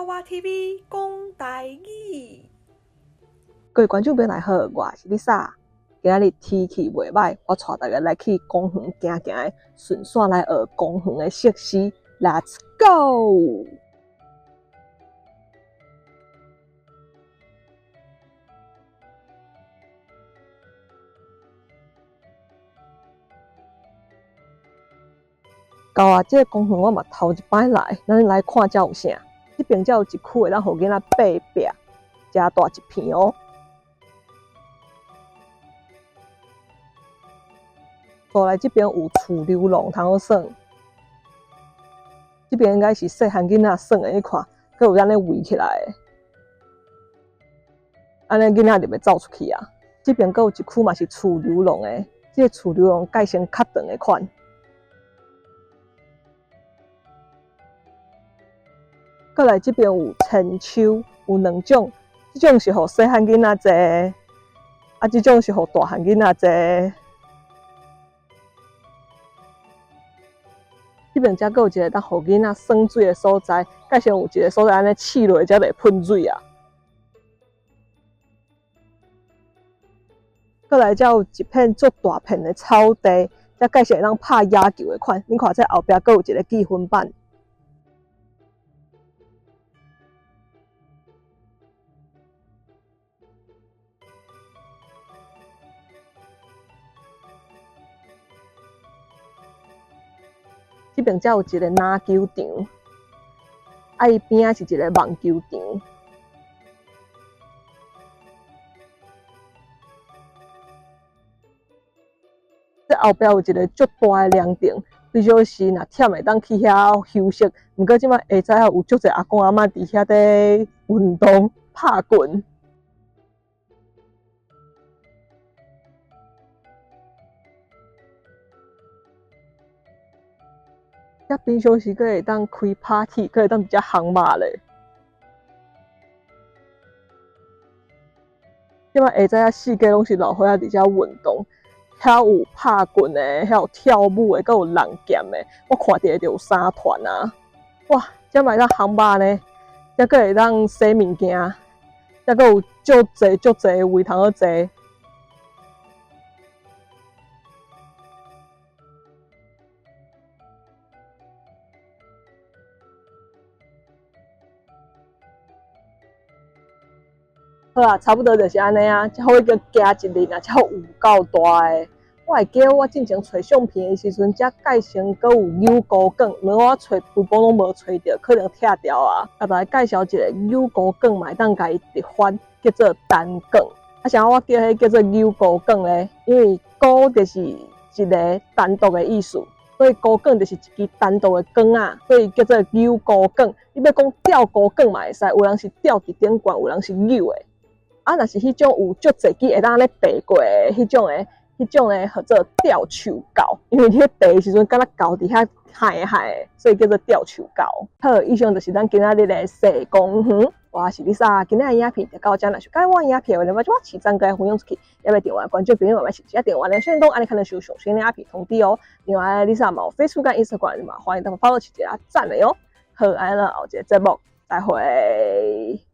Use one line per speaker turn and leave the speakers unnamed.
我 TV 講台語。
各位觀眾朋友好，我是麗莎。今仔日天氣袂䆀，我帶大家來去公園行行，順紲來學公園的設施。Let's go！到啊，這个公園我嘛頭一擺來，咱來看遮有啥？這邊才有一區會當予囡仔爬壁，誠大一片哦。過來這邊有儲溜廊通好耍，這邊應該是細漢囡仔耍的，你看，閣有按呢圍起來的，按呢囡仔就袂走出去啊。這邊閣有一區嘛是儲溜廊的，這个儲溜廊蓋成較長的款。過來這邊有千秋，有兩種，這種是予細漢囡仔坐，啊，這種是予大漢囡仔坐。這邊才閣有一個當予囡仔耍水的所在，蓋先有一個所在按呢試落才袂噴水啊。過來才有一片足大片的草地，才蓋先會當拍野球的款。你看這後壁閣有一個計分板。這邊才有一個籃球場，啊，伊邊仔是一個網球場。這後壁有一個足大的涼亭，平常時若忝會當去遐休息。毋過這擺下早有足濟阿公阿嬤佇遐咧運動、拍棍。遮平常時閣會當開 party，閣會當佇遮烘肉咧。這擺下早四界攏是老歲仔佇遮運動，遐有拍棍的，遐有跳舞的，閣有浪劍的。我看著就有三團啊！哇，遮嘛會當烘肉呢，遮閣會當洗物件，遮閣有足濟足濟位通好坐。好啊，差不多就是按呢啊，才好叫行一日啊，才有夠大的。我會記得我進前揣相片的時陣，遮蓋先閣有扭孤管，毋過我揣規晡攏無揣著，可能拆掉啊。啊，來介紹一個扭孤管嘛會當共伊直翻，叫做單管。啊，啥我叫彼叫做扭孤管咧？因為孤就是一個單獨的意思，所以孤管就是一支單獨的管仔，所以叫做扭孤管。你欲講吊孤管嘛會使，有人是吊佇頂懸，有人是扭的。啊，若是彼種有足濟支會當按呢爬過的彼種的，彼種的號做吊樹狗，因為你咧爬的時陣，敢若狗佇遐害害，所以叫做吊樹狗。好，以上就是咱今仔日的踅公園。我是麗莎，今仔日的影片就到這，若是喜歡我影片的話，就我起讚加分享出去，也欲訂閱關注朋友們，是這訂閱咧，先動按呢，可能收上新的影片通知哦。另外，麗莎嘛有 Facebook 佮 Instagram 嘛，歡迎大家 follow 起一下讚的喲。好，按呢，後一個節目再會。